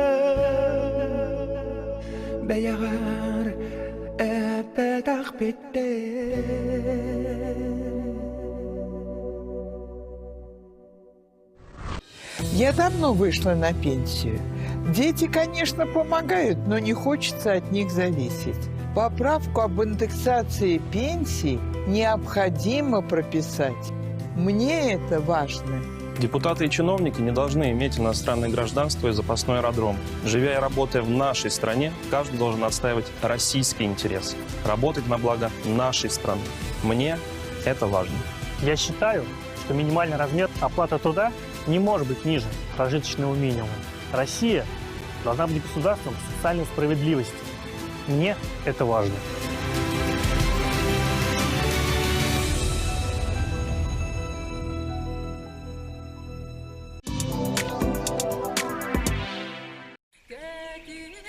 бэйэҕэр эппэтэх биттэн Я давно вышла на пенсию. Дети, конечно, помогают, но не хочется от них зависеть. Поправку об индексации пенсий необходимо прописать. Мне это важно. Депутаты и чиновники не должны иметь иностранное гражданство и запасной аэродром. Живя и работая в нашей стране, каждый должен отстаивать российский интерес, работать на благо нашей страны. Мне это важно. Я считаю, что минимальный размер оплаты труда не может быть ниже прожиточного минимума. Россия должна быть государством социальной справедливости. Мне это важно.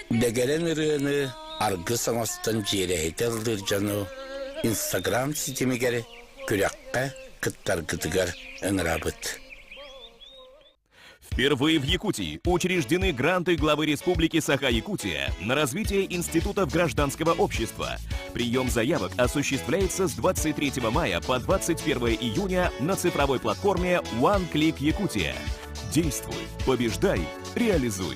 Дэгэрэн ырыаны аргыс оҥостон дьиэрэһитэ ыллыыр дьону Инстаграм ситимигэр күрэххэ кыттаргытыгар ыҥырабыт. Впервые в Якутии учреждены гранты главы Республики Саха-Якутия на развитие институтов гражданского общества. Прием заявок осуществляется с 23 мая по 21 июня на цифровой платформе One Click Якутия. Действуй, побеждай, реализуй.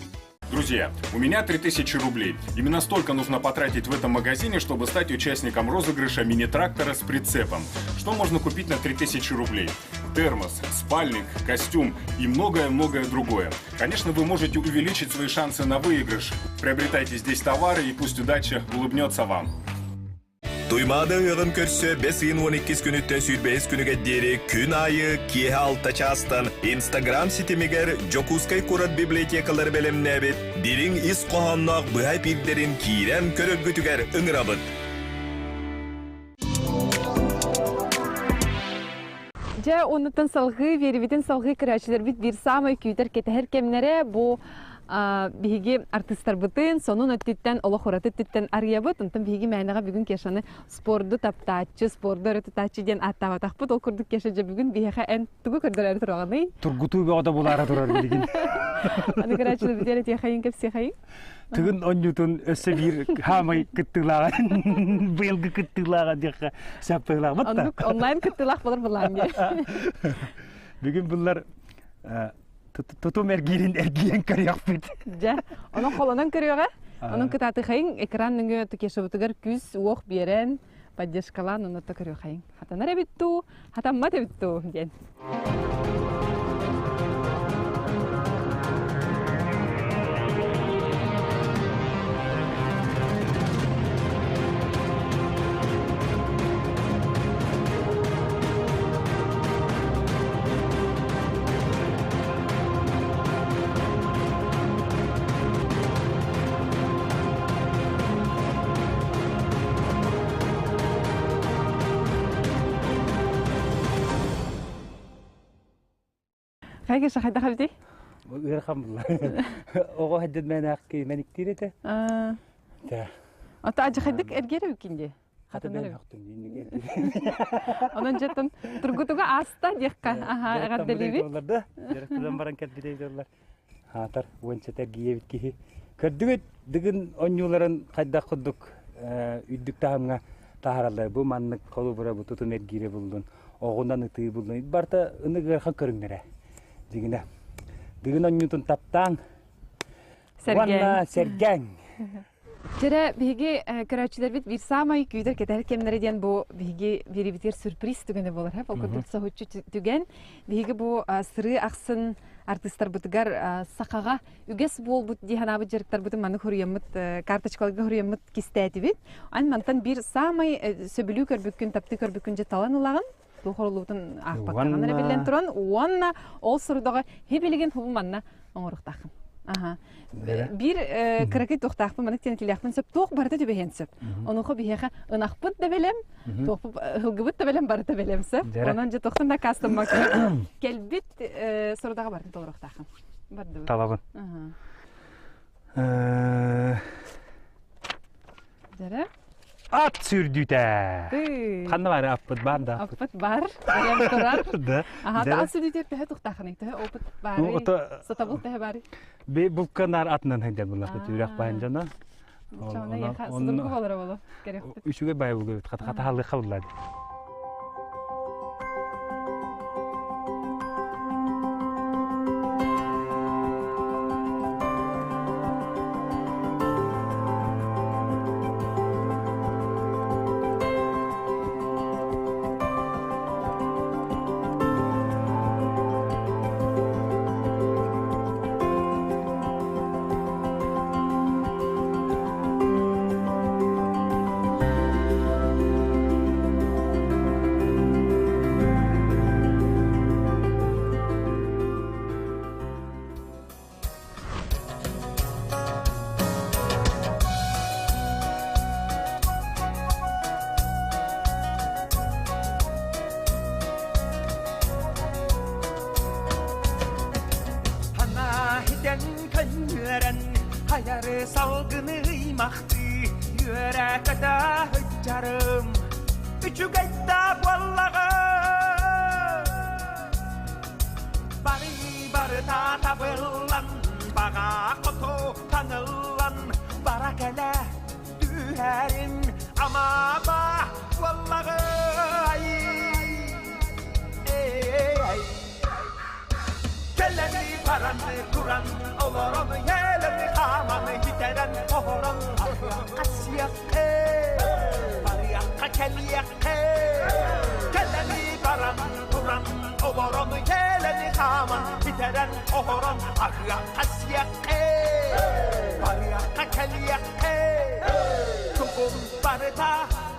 Друзья, у меня 3000 рублей. Именно столько нужно потратить в этом магазине, чтобы стать участником розыгрыша мини-трактора с прицепом. Что можно купить на 3000 рублей? Термос, спальник, костюм и многое-многое другое. Конечно, вы можете увеличить свои шансы на выигрыш. Приобретайте здесь товары и пусть удача улыбнется вам. Туймаада ыһыаҕын көрсө бэс ыйын уон иккис күнүттэн сүүрбэһис күнүгэр диэри күн аайы киэһэ алта чаастан Инстаграм ситимигэр Дьокуускай куорат библиотекалары бэлэмнээбит дириҥ ис хоһоонноох быһа эпиирдэрин киирэн көрөргүтүгэр ыҥырабыт. Дьэ, оннуттан салгыы биэрибитин салгыы көрөөччүлэрбит биир саамай күүтэр кэтэһэр кэмнэрэ бу биһиги артыыстарбытын сонун өттүттэн олох ураты өттүттэн арыйабыт. Онтон биһиги мээнэҕэ бүгүн Кешаны спорду таптааччы, спорду өрө тутааччы диэн ааттаабатахпыт. Ол курдук Кеша дьэ бүгүн биһиэхэ эн тугу көрдөрөөрү тураҕыный? Тургутуу бөҕөтө булаара турар билигин. Аны көрөөччүлэр бүтэр этиэхэйин кэпсиэхэйин. Тыгын онньутун өссө биир хаамай кыттыылааҕа быйылгы кыттыылааҕа диэххэ сөп Оннук онлайн кыттыылаах болар былаан дии. Бүгүн буллар тутум эргиирин эргийэн көрүөхпүт. Дьэ, онон холонон көрүөҕэ. Онон кытаатыхайын экран нөҥүө Тукешабытыгар күүс уох биэрэн, поддержкалаан онно көрүөхайын. Хатанар эбит дуу, хатаммат эбит дуу диэн. Хайгы шахайда хабди? Ыарахан булла. Оҕо хэдден мэнээх мэниктиир этэ. Да. Ата ажахайдык эргere үкинде. Хата бен Онон жеттен тургутуга аста диэхка. Аха, эҕэрдэлиибит. Да. Директордан баран кэлбитей Хаатар уонча тергиебит киһи. Көрдүгүт дыгын онньууларын хайдах курдук үрдүк таһымҥа таһараллар. Бу маннык холобура бу тутун эргиирэ буллун, оҕунан ытыы буллун. Барта ынык ыарахан көрүҥнэрэ. Дьигинэ. Дыгын онньуутун таптааҥ. Уонна сэргээҥ. Дьэрэ, биһиги көрөөччүлэрбит биир саамай күүтэр кэтэһэр кэмнэрэ диэн бу биһиги биэрибитигэр сюрприз түгэнэ буолар. Ол курдук соһуччу түгэн. Биһиги бу сырыы ахсын артыыстарбытыгар сахаҕа үгэс буолбут дии санаабыт дьарыктарбытын маны хоруйаммыт карточкаларга хоруйаммыт кистээтибит. Ан мантан биир саамай сөбүлүү көрбүккүн, таптыы көрбүккүн дьэ талан ылаҕын. Туох оролуутун аахпаккаҕын эрэ биллэн туран уонна ол сорудаҕы хибилигин хубу манна оҥоруохтааххын. Аха. Биир кыракый туохтаахпын маннык диэн этилиэхпин сөп туох барыта түбэһиэн сөп. Онуоха биһиэхэ ынахпыт да бэлэм, туохпут ыһылгыбыт да бэлэм, барыта бэлэм сөп. Онон дьэ тохтон да аккаастаммакка кэлбит сорудаҕа барытын толоруохтааххын. Бардыбыт. Талабын. Дьэрэ. Ат сүүрдүүтэ. Ханна баар аппыт баар да аппыт. Аппыт бар. Бэлэм турар. Да. Аха, ат сүүрдүүтэ төһө тухтаахыный? Төһө опыт баарый? Сатабыл төһө баарый? Би булканар атынан хайдар буллахпыт үрэх баайын дьоно. Судургу болор боло. Керехпит. Үчүгэй баай булгубут хатахалыха буллар. Сайары салгыны ыймахтыы үөрэ-көтө сылдьарым үчүгэй да буоллаҕа Бары барыта табыллан баҕа хоту таҥыллан бара кэлэ түһэрим амаба буоллаҕай эй Кэлэни бараны туран олорон елени хааманы хитэрэн оһорон аһыахха сиэххэ барыахха кэлиэххэ Кэлэни баран туран олорон елени хааман хитэрэн оһорон аһыахха сиэххэ барыахха кэлиэххэ Тугум барыта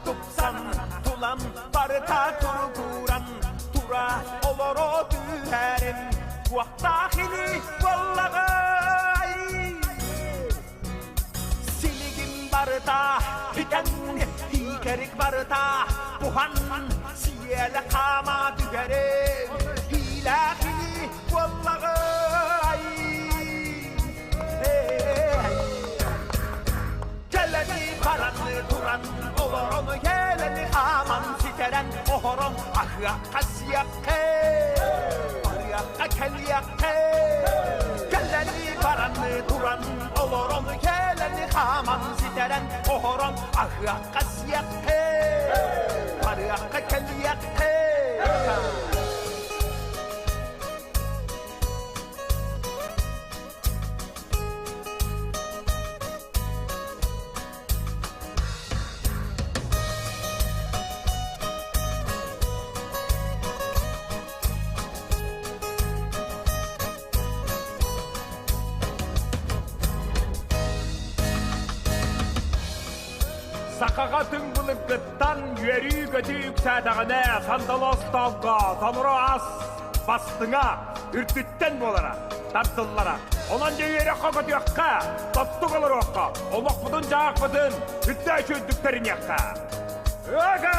тупсан тулам барыта туругуран тура олоро түһэрим туохтаах ини буоллаҕай Силигим барыта бүтэн иикэрик барыта буһан сиэлэ хаама түһэрим иилээх ини буоллаҕай Кэлэни бараны туран олорон кэлэни хааман ситэрэн оһорон аһыахха сиэххэ барыахха кэлиэххэ Кэлэни бараны туран олорон кэлэни хааман ситэрэн оһорон аһыахха сиэххэ барыахха кэлиэххэ Сахаҕа түҥ былыргыттан үөрүү-көтүү үксээтэҕинэ сандалы остоолго толору ас бастыҥа үрдүттэн буолара, тардыллара. Онон дьэ үөрэххэ көтүөххэ, тоттук олоруохха, олохпутун-дьаһахпытын үрдээччи үрдүктэриниэххэ. Ыга!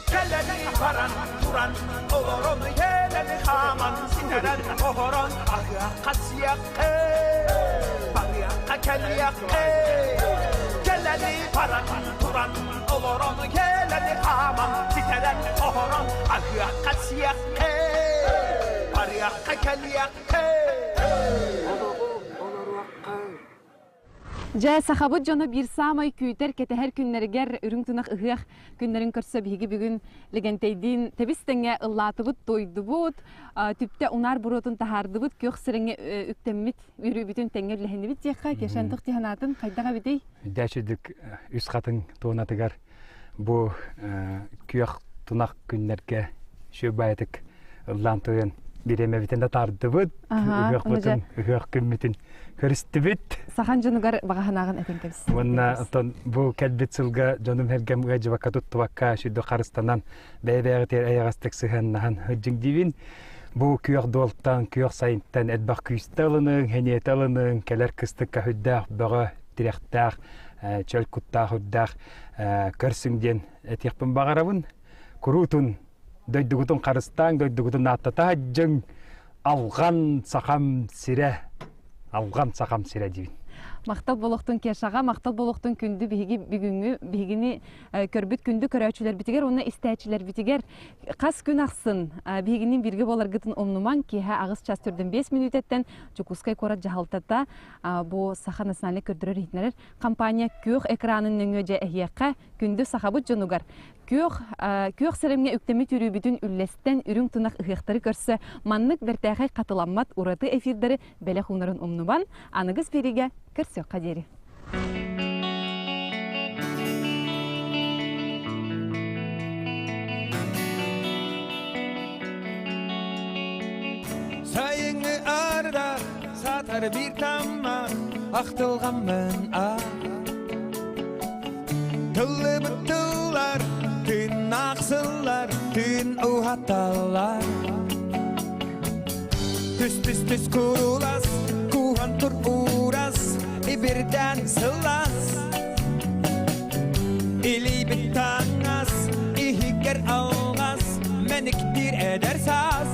Кэлэни баран туран олорон елени хааман ситэрэн оһорон аһыахха сиэххэ барыахха кэлиэххэ Кэлэни баран туран олорон елени хааман ситэрэн оһорон аһыахха сиэххэ барыахха кэлиэххэ Дьэ, сахабыт дьоно биир саамай күүтэр, кэтэһэр күннэригэр үрүҥ тунах ыһыах күннэрин көрсө биһиги бүгүн Лэгэнтэйдиин тэбис-тэҥҥэ ыллаатыбыт, туойдубут, түптэ унаар буруотун таһаардыбыт, күөх сирэҥҥэ үктэммит үөрүүбүтүн тэҥҥэ үллэһиннибит диэххэ, Кеша туох санаатын хайдах эбитий? Дээчүдүк үс хатыҥ туонатыгар бу күөх тунах күннэргэ сүөбаайытык ыллаан туйан бириэмэбитин да таардыбыт, ыһыахпытын, ыһыах күммүтүн көрүстүбүт. Сахан дьонугар баҕаһынааҕын этэн кэбис. Уонна оттон бу кэлбит сылга дьонум эргэм ыадьыбакка туттубакка сүрдү харыстанан бэйэ-бэйэҕитигэр эйэҕэстик сыһыаннаһан сылдьыҥ диибин. Бу күөх дуолтан, күөх сайынтан элбэх күүстэ ылыныҥ, сэниэтэ ылыныҥ, кэлэр кыстыкка сүрдээх бөҕө, тирэхтээх, чөл куттаах үрдээх көрсүҥ диэн этиэхпин баҕарабын. Куруутун дойдугутун харыстааҥ, дойдугутун ааттата сылдьыҥ, алҕан сахам сирэ, алҕан сахам сирэ диибин. Махтал болохтун Кешаҕа, махтал болохтун күндү биһиги бүгүҥҥү биһигини көрбүт күндү көрөөччүлэрбитигэр уонна истээччилэрбитигэр хас күн ахсын биһигинин бииргэ буоларгытын умнумаҥ киэһэ аҕыс час төрдүн биэс мүнүүтэттэн Дьокуускай куорат дьаһалтата бу Саха национальнай көрдөрөр-иһитиннэрэр компания күөх экранын нөҥүө дьэ эһиэхэ күндү сахабыт дьонугар күөх күөх сэрэмҥэ үктэммит үөрүүбүтүн үллэстэн үрүҥ тунах ыһыахтары көрсө маннык бэртээхэй хатыламмат ураты эфирдэри бэлэх уунарын умнубан аныгыс биэриигэ көрсүөххэ диэри. Сайыҥҥы арда сатар биир таммах ахтылҕаммын аа Тыллыбыт тыллар, күн ахсыллар, күн уһаталлар. Түс-түс түс курулас, куһан тур урас, ибирден сылас. Илийбит таҥас, иһигэр алҕас, мэниктиир эдэр саас.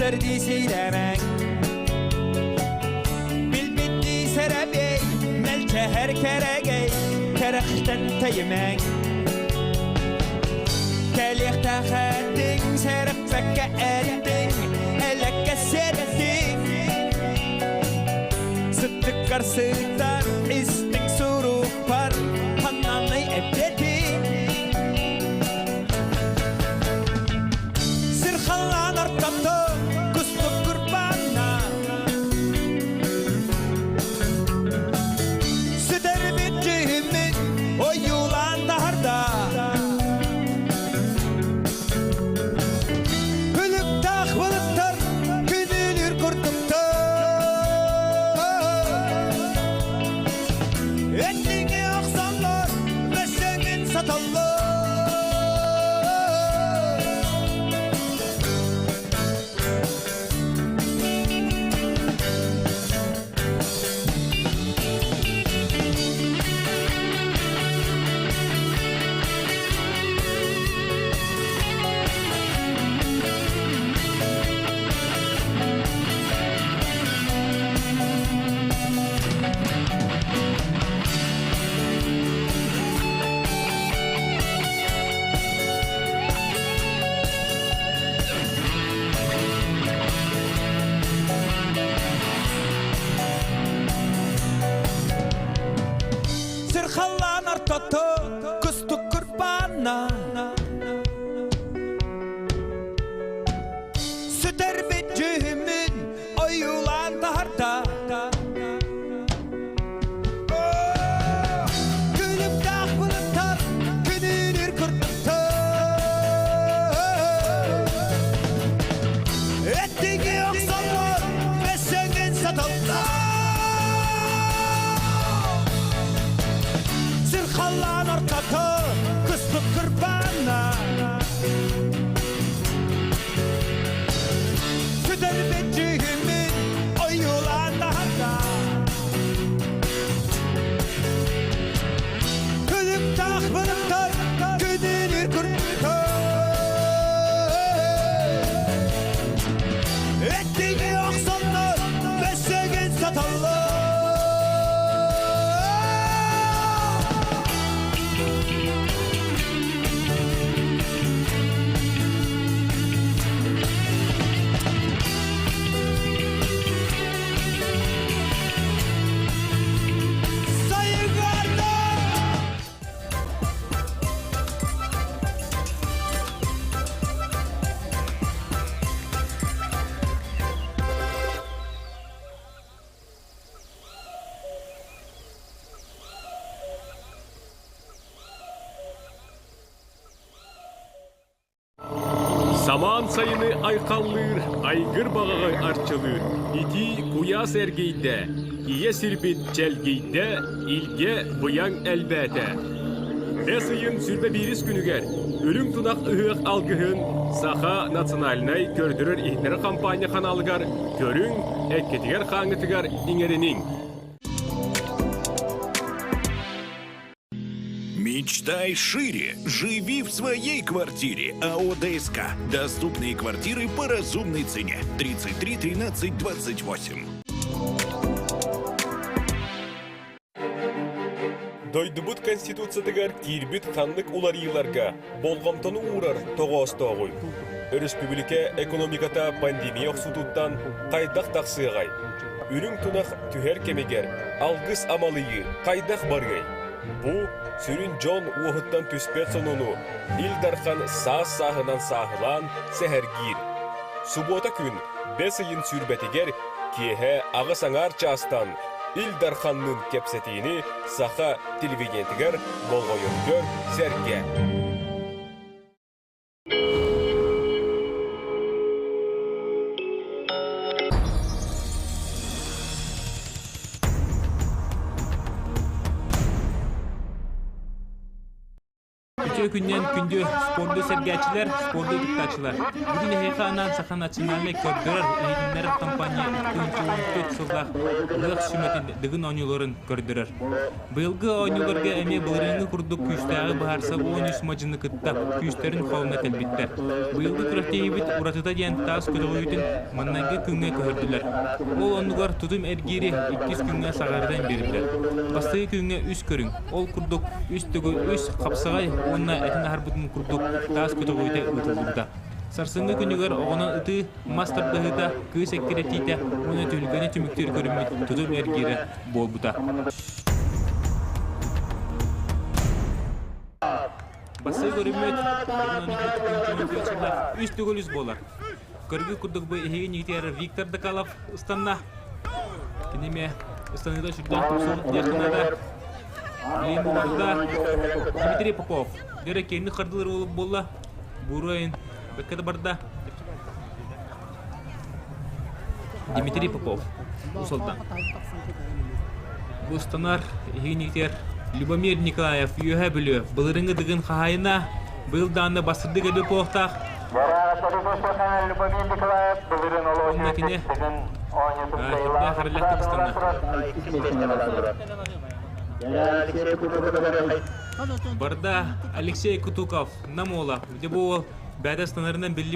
Сэрдии сиилэмэҥ Билбиттии сэрэбиэй Мэлчэһэр кэрэгэй Кэрэхтэн тэйимэҥ Кэлиэхтээх этиҥ Сэрэппэккэ эттиҥ Элэккэ сиэттиҥ Сыттыккар сытар Истиҥ сурукпар Ханнаный эппиэтиҥ Сир халлаан ортото кустук курбаанна Сүтэрбит дьүһүммүт ойуулаан таһарда Күлүктээх былыттар күнүүлүүр курдуктар Эттиҥи охсоллор, бэссэҥин саталлар. Сирхаллаан ортото кустук курбаанна Сүтэрбит дьүһүммүн ойуулаан таһарда Күлүктээх былыттар күнүүнүр курдуктар Эттиги охсоллор бэссэҥин саталлар Сир халлаан ортото кыспыт кырбаанна Сүтэрбит дьүһүммүн ойуулаан таһарда Күлүктээх былыттар күнүнүр курдуктар Эттиги охсоннор бэссэгин саталлар Сайыгарда! Самаан сайыны айхаллыыр, айгыр баҕаҕы арчылыыр, итии куйаас эргийдэ, ийэ сирбит чэлгийдэ, илгэ быйаҥ элбээтэ. Бэс ыйын сүүрбэ биирис күнүгэр Үрүҥ тунах ыһыах алгыһын Саха национальнай көрдөрөр-иһитиннэрэр хампаанньа ханаалыгар көрүҥ, эккитигэр-хааҥҥытыгар иҥэриниҥ. Мечтай шире, живи в своей квартире. АО ДСК. Доступные квартиры по разумной цене. 33 13 28. Дойдубут Конституциятыгар киирбит ханнык уларыйыыларга болҕомтону уурар тоҕоостооҕуй? Өрөспүүбүлүкэ экономиката пандемия охсуутуттан хайдах тахсыаҕай? Үрүҥ тунах түһэр кэмигэр алгыс амалыйыы хайдах барыай? Бу сүрүн дьон уоһуттан түспэт сонуну Ил Дархан саас-сааһынан сааһылаан сэһэргиир. Субуота күн бэс ыйын сүүрбэтигэр киэһэ аҕыс аҥаар чаастан Ил Дарханныын кэпсэтиини саха телевидениетигэр болҕойон көр, сэргээ. Үтүө күннэн күндү спорду сэргээччилэр, спорду ытыктааччылар. Бүгүн эһиэхэ анаан Саха национальнай көрдөрөр иһитиннэрэр компания 2014 сыллаах ыһыах сүмэтин Дыгын оонньууларын көрдөрөр. Быйылгы оонньууларга эмиэ былырыыҥҥы курдук күүстээҕи быһаарса 13 мадьыны кытта күүстэрин холоно кэлбиттэр. Быйылгы күрэхтэһиибит уратыта диэн таас көтөҕүүтүн маҥнайгы күҥҥэ көһөрдүлэр. Ол оннугар тутум эргиири иккис күҥҥэ саҕарытан биэрдилэр. Бастакы күҥҥэ үс көрүҥ, ол курдук үс төгүл үс хапсаҕай уонна этин аһарбытын курдук таас көтөҕүүтэ ыытыллыбыта. Сарсыҥҥы күнүгэр оҕонон ытыы, мас тардыһыыта, кыыс эккирэтиитэ уонна түһүлгэни түмүктүүр көрүммүт тутум эргиирэ буолбута. Бастакы көрүммүт үс төгүл үс буолар. Көргү курдук бу эһиги ньигитигэр Виктор Докалов ыстанна. Кини эмиэ ыстаныыта сүрдээх тупсубут диэххэ наада. Билигин бу барда Дмитрий Попов. Дөрө киэҥник хардылар уолу буолла. Буруйун бэккэ да барда. Дмитрий Попов. Усалдан. Бу ыстанар эһиги ньигитигэр Любомир Николаев Үөһээ Бүлүү былырыҥҥы Дыгын хаһаайына быйыл даҕаны бастырдык эбит буолуохтаах. Онно кини сүрдээх эрэллээхтик ыстанна. Барда Алексей Кутуков, Нам уола. Дьэ бу уол бэйэтэ ыстанарынан биллибит.